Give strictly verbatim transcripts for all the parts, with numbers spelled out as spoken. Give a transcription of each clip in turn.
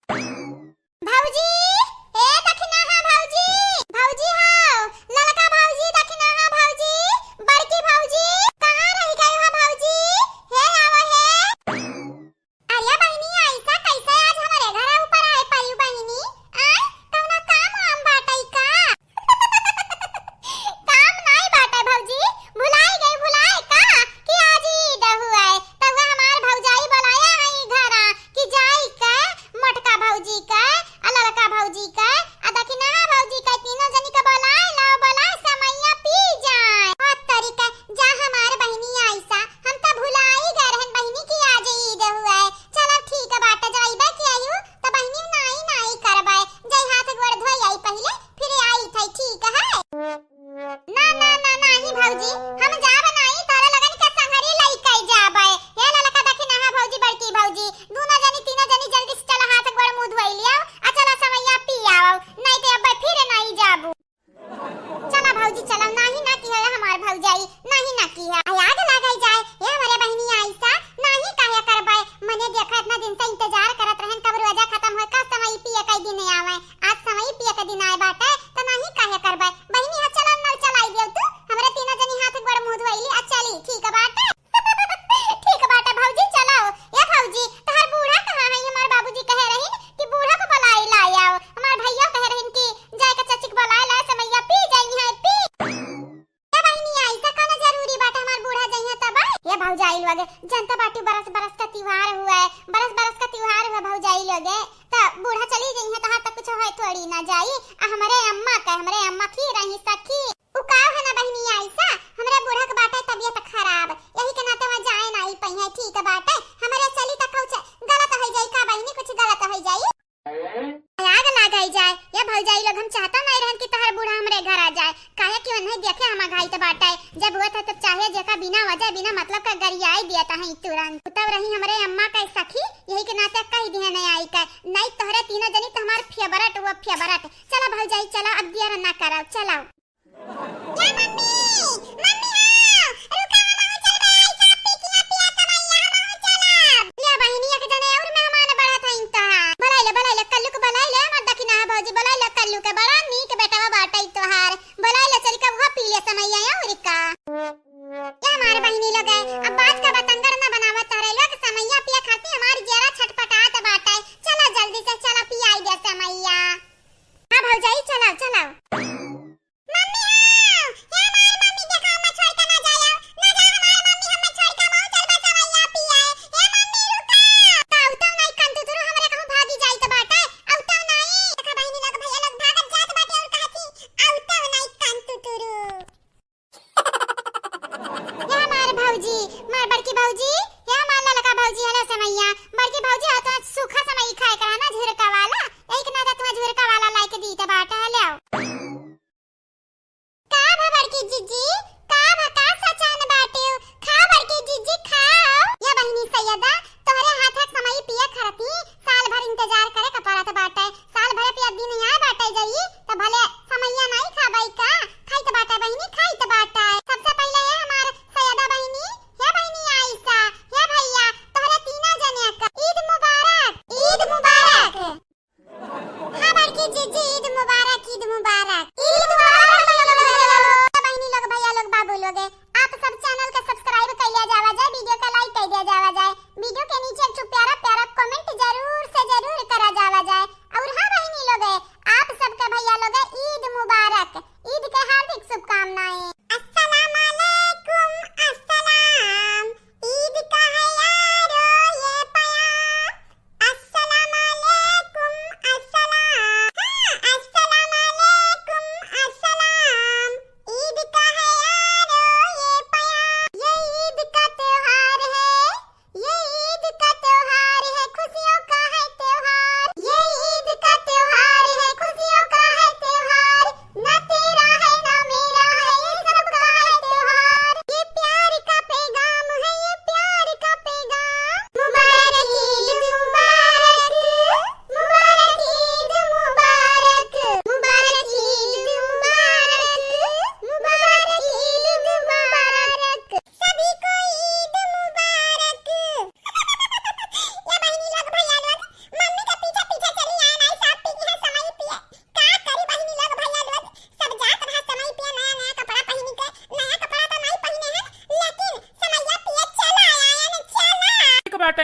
भौजी, ए दखिनहा भौजी, भौजी हो, ललका भौजी, दखिनहा भौजी, बड़की भौजी, कहाँ रहि गई हो भौजी? हे आवा हे। अरे बहिनी, ऐसा कैसे आज हमरे घर ऊपर आए पड़ी बहिनी? आय, कौनो काम वाम बाटै का? काम नाई बाटै भौजी, भुलाई गई, भुलाई का कि आज ईद हुआ है, तब हमार भौजाई बुलाया है ई घरा कि जाई के मोटका भौजी के, आ ललका भौजी के, आ दखिनहा भौजी के, तीनों जनी के बुलाए लाओ, बुलाए समैया पी जाए। ओ तरीका, जा हमार बहिनी आइसा, हम त भुलाई गए रहन बहिनी कि आज ईद हुआ है। चलो ठीक बाटे, जइबे कि आयु त बहिनी नाई नाई करबे, जई हाथ गोड़ धोई आई पहिले, फिर आई थे, ठीक है? ना ना ना, नाही भौजी, हम जाब नाही, तोरा लगन के संगरी लइके जाबे। हे ललका दखिनहा भौजी, बड़की भौजी, दूनो जनी तीनो जनी जल्दी से चला, हाथ गोड़ मुंह धोई लियाओ, आ चला समैया पी आओ, नहीं तो अब फिर नहीं जाबू। चला भौजी चला, नाही ना की है हमार भौजाई, नाही ना की है। आ आग लगाई जाए, ये हमारे बहिनी आइसा, नाही काहे करबे, मने देखा इतना दिन से इंतजार करत रहन कब रोजा खत्म होए, कब समई पिए के दिन आवे, आज समई पिए के दिन आए बाटे, त नाही काहे करबे। बहिनी, हाँ, चला नल चलाई देव तू, हमरे तीनों जनी हाथ गोड़ मुंह धोइली, आ चली, ठीक बाटे। ठीक बाटे भौजी, चलाओ। ए भौजी, तोहर बूढ़ा कहाँ है? हमार बाबूजी कहे रहिन कि बूढ़ा को बुलाई लाई आओ। हमार भैया कहे रहिन कि जाए के चाची को बुलाई लाए, समैया पी जाई है, पी। ए बहिनी, ऐसा कौनो जरूरी बाटे हमार बूढ़ा जइहे तब? ए भौजाई लोगे, जनता बाटी बरस बरस का त्योहार हुआ है, बरस बरस का त्योहार हुआ भौजाई लोगे, त बूढ़ा चली जइहे तहार त कुछ होए थोड़ी ना जाई। आ हमरे अम्मा का, हमरे अम्मा की रही सखी। उ का है ना बहिनी आइसा, हमरे बूढ़ा के बाटे तबियत खराब, यही के नाते वहाँ जाए ना आई पइहे। ठीक बाटे, हमरे चली त कुछ गलत हो जाई का बहिनी, कुछ गलत हो जाई? आग लगाई जाए। ये भौजाई लोग, हम चाहता नहीं रहन कि तोहर बूढ़ा हमरे घर आ जाए, काहे कि उन्हें देखे हम घाई त बाटे। जब हुआ था तब चाहे जेका बिना वजह बिना मतलब का गरियाई दिया था ही तुरंत। तब रही हमरे अम्मा का सखी, यही के नाते कही दिहे नहीं आई का। नहीं तोहरे तीनों जनी तो हमार फेवरेट हुआ फेवरेट। चला भौजाई चला, अब दिया ना करा, चला। या मम्मी, मम्मी आओ, रुका, हम आहू चलबे, आई साहब पी किया पिया समैया, हम आहू चलब। या बहिनी, एक जने और मेहमान बढ़त हईन तोहार। बुलाइले, बुलाइले, कल्लू के बुलाइले, हमर दखिनहा भौजी, बुलाइले कल्लू के, बड़ा नीक बेटवा बाटे तोहार। बुलाइले, चल के उहा पी ले समैया, या और का। ये हमार बहिनी लोग है, अब बात का बतंगड़ न बनावत तोहरे लोग, समैया पिए खातिर हमार जेरा छटपटात बाटे। चला जल्दी से, चला पियाई दे समैया। हाँ भौजाई, चलाओ, चलाओ।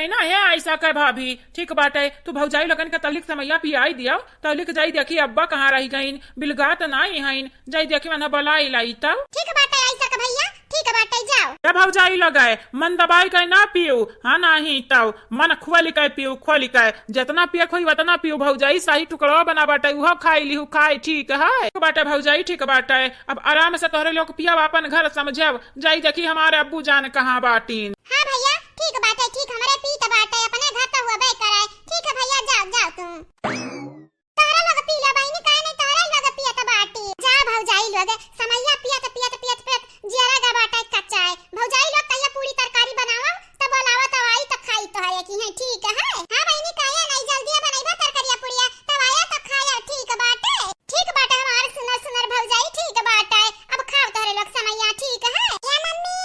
ना हे आइसा के भाभी, ठीक बाटे, तू भौजाई लोगन के तलिक समैया पियाई दियो, तलिक जाई देखी अब्बा कहाँ रहि गइन, बिलगात नाई हइन, जाई देखी मने बोलाई लाई तउ। ठीक बाटे आइसा के भैया, ठीक बाटे, जाओ। ए भौजाई लोगे, मन दबाई के ना पीऊ, हाँ नाही तउ मन खोलि के पीऊ, खोलि के, जतना पिए खोई वतना पीऊ भौजाई, साही टुकड़वा बना बाटे, उहो खाई लिहू खाई, ठीक है। ठीक बाटे भौजाई, ठीक बाटे, अब आराम से तोहरे लोग पियब, अपन घर समझब, जाई देखी हमारे अब्बू जान कहाँ बाटीन। हाँ भैया, ठीक बाटे, ठीक, हमरे पीत बाटे, अपने घर तो हुआ बे कराए। ठीक है भैया, जाओ, जाओ तुम। तोहरे लोग पी लो बहिनी, काहे नहीं तोहरे लोग पियत बाटी। जा भौजाई लोग, समैया पियत, पियत, पियत, पियत, जियरा गा बाटे कच्चा है। भौजाई लोग कहिया पूरी तरकारी बनावब, त बोलावा, त आई, त खाई तोहरे की है, ठीक है। हाँ बहिनी, काहे नहीं जल्दी बनैबा तरकारिया पुड़िया, तब आया त खाया, ठीक बाटे। ठीक बाटे हमार सुनर सुनर भौजाई, ठीक बाटे। अब खाओ तोहरे लोग समैया, ठीक है। ए मम्मी,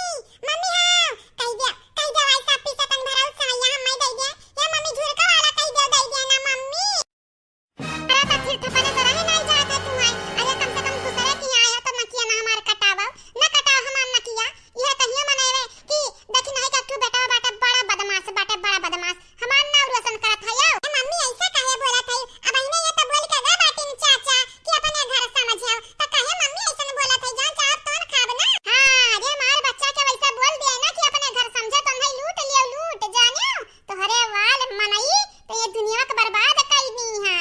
मम्मी हाँ, कहि द्या, कहि द्या, आई सब पीसे तन भराउ समैया हम मैं दे द्या। ए मम्मी झुरका वाला कहि द्या, दे द्या ना मम्मी। अरे तो फिर थपने से रहे नहीं जात है तू आई। अरे कम से कम दूसरे की आया तो नकिया ना हमार कटावा, न कटाओ हमार नकिया। यह कहियो मनावे कि देखी नहीं का तू बेटा बाटे बड़ा बदमाश, बाटे बड़ा बदमाश। हमार नाव रोशन करत है यो। ए मम्मी ऐसे काहे बोलत है? अब इन्हें ये तो बोल के गए बाटिन चाचा कि अपने घर समझियो। तो काहे मम्मी ऐसन बोलत है? जान चाहब तो न खाब ना। हाँ, अरे हमार बच्चा के वैसा बोल दिया ना कि अपने घर समझे तो नहीं लूट लियो, लूट जानियो। तोहरे वाल मनई तो ये दुनिया के बर्बाद कई दी है।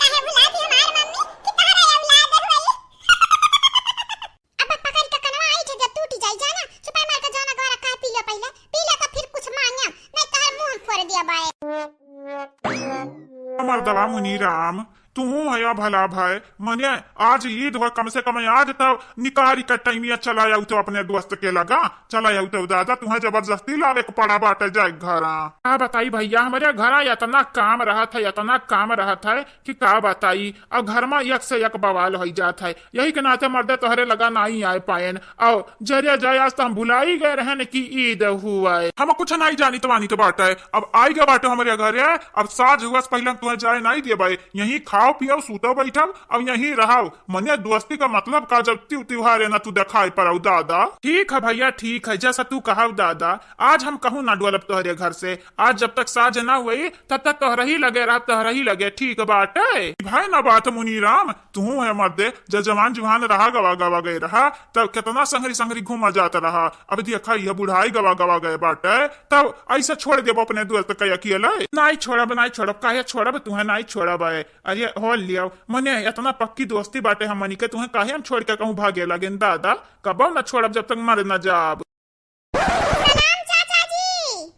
काहे भुला दी हमार मम्मी कि तोहरे औलाद हुई? अब पकड़ के कनवा आई थे जब टूटी जाई जाना, चुपाई मार के जाना गवा रखा है, पी लो पहले, पी लो तो फिर कुछ मांगम, नहीं तो हर मुंह फोड़ दिया बाए। मर्दवा मुनीराम, तू हया भला भाई, मने आज ईद हो, कम से कम आज तो निकारी का टाइमिया चला आऊ तो अपने दोस्त के लगा, चला आऊ तो दादा, तुम्हें जबरदस्ती लावे के पड़ा बाटे जाए घरा। का बताई भैया, हमरे घरा इतना काम रहत है, इतना काम रहत है कि का बताई, और घर में एक से एक बवाल होई जात है। यही के नाते मर्दे तोहरे लगा नाई आए पाएन। और जरिया जाए, आज तो हम भुलाई गए रहन कि ईद हुआ है। हम कुछ नाई जानित वानित बाटे। अब आई गए बाटे हमरे घरे, अब साँझ हुआ से पहले हम तुम्हें जाए नाई देबे। यहीं खाओ पियो, सूतो बैठब, अब यहीं रहो। मने दोस्ती का मतलब का जब त्यू त्योहार है ना तू देखाई पड़ो दादा। ठीक है भैया, ठीक है, जैसा तू कहब दादा। आज हम कहूँ ना डोलब तोहरे घर से, आज जब तक साँझ ना हुई तब तक तोहरे ही लगे रहब, तोहरे ही लगे, ठीक बाटे। भाई ना बात मुनीराम, तू है मर्दे, जब जवान जुहान रहा, गवा गवा गए रहा, तब कितना संगरी संगरी घूमा जात रहा। अब देखा, यह बुढ़ाई गवा गवा गए बाटे, तब ऐसे छोड़ देबो अपने दोस्त के अकेले? नाई छोड़ब, नाई छोड़ब, काहे छोड़ब? तुहे नाई छोड़ब है। अरे हो लियो, मने इतना पक्की दोस्ती बाटे हमनी के, तुहे काहे हम छोड़ के कहूँ भागे लगेन दादा? कबो न छोड़ब जब तक मर न जाब। सलाम चाचा जी।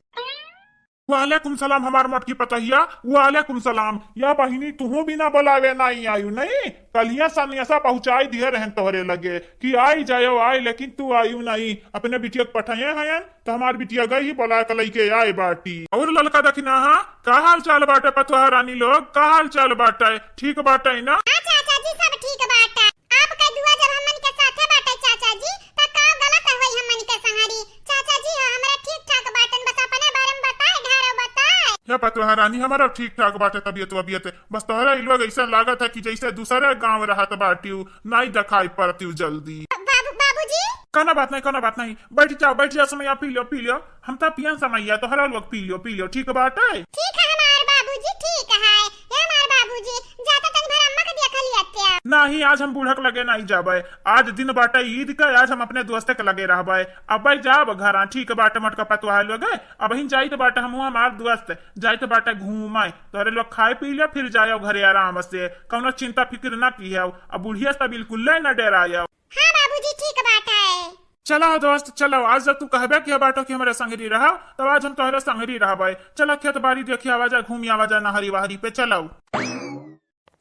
वालेकुम सलाम हमार मोटकी पतहिया, वालेकुम सलाम। या बहिनी, तुहू बिना बोलावे नाई आयु नहीं? कलिया सनेसा पहुँचाई दिए रहन तोहरे लगे कि आई जायो आई, लेकिन तू आयु नहीं। अपने बिटिया के पठाए हयन, तो हमार बिटिया गई ही बोला के लइके आए बाटी। और ललका दखिनाहा, का हाल चाल बाटे पतोहा रानी लोग? का हाल चाल बाटे? ठीक बाटे ना? हाँ चाचा जी, सब ठीक बाटे। आपका दुआ जब हमन के साथे बाटे चाचा जी, त का गलत होई हमन के संगरी? चाचा जी हो, हमरा ठीक ठाक बाटन, बस अपने बारे में बताए, ढारो बताए। हे पतोहा रानी, हमारा ठीक ठाक बाटे तबियत वबियत, बस तोहरा ई लोग ऐसा लागत है कि जैसे दूसरे गांव रहत बाटिउ, नाई दिखाई पड़तिउ जल्दी। बाबू, बाबूजी। कोनो बात नहीं, कोनो बात नहीं, बैठ जाओ, बैठ जाओ, समैया पी लो, पी लो, हम तो पियन समैया, तोहरा लोग पी लो, पी लो, ठीक बाटे? ठीक है हमार बाबूजी, ठीक है। हे हमार बाबूजी, जाता तनी भर अम्मा के देख लिया। नहीं, आज हम बूढ़क लगे नहीं जाबे, आज दिन बाटे ईद का, आज हम अपने दोस्त के लगे रहबे। अब जाब घरा, ठीक बाटे मोटका पतोहा लोग, अबहिन जाइत बाटे हमहू हमार दोस्त, जाइत बाटे घूमे, तोहरे लोग खाए पी ले, फिर जायो घरे आराम से, कौनो चिंता फिक्र ना किहो। अब बुढ़िया से बिल्कुल ले ना डेरायो। हाँ बाबूजी, ठीक बात है। चलो दोस्त, चलो, आज जब तू कहबे किया बाटो कि हमरे संगरी रहो, तब आज हम तोहरे संगरी रहबे। चलो खेत बाड़ी देखी आवा जा, घूमी आवा जा नहरी वहरी पे, चलो।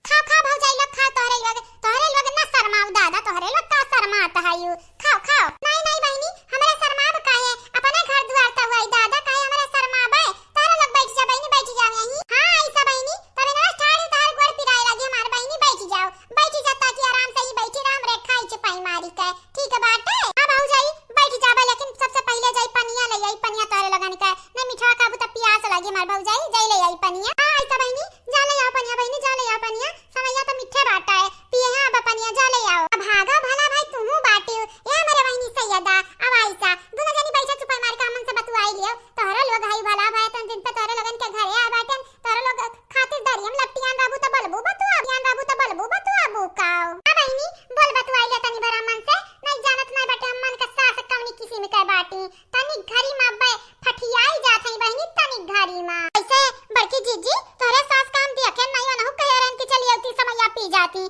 खाओ, खाओ भौजाई लोग, खाओ, तोहरे लोग, तोहरे लोग ना शर्माओ दादा, तोहरे लोग का शर्मात है यू? खाओ, खाओ। नहीं, नहीं बहिनी, हमरे शर्माब काहे? अपने घर दुआर त हुआ दादा, काहे हमरे शर्माबे? तोहरे लोग बैठ जा बहिनी, बैठ जाओ यहीं। हाँ, ऐसा बहिनी, तब इन्हें ठाड़ी तोहर गोड़ पिराए लगी हमार बहिनी, बैठ जाओ, बैठ जा ताकि आराम से ही बैठी रह, हमरे खाई चुपाई मारी के। ठीक बाटे। हाँ भौजाई, बैठ जाबे, लेकिन सबसे पहिले जाई पनिया ले आई, पनिया तोहरे लोगन के। नहीं मिठवा खाबू त पियास लगी हमार भौजाई, जाई ले आई पनिया। हाँ, ऐसा बहिनी, जा ले आओ पनिया, बहिनी, जा ले आओ पनिया। समैया त मिठे बाटा है, पिए हैं अब पनिया, जा ले आओ। अब भागा भला भाई, तुहू बाटी। ए थी,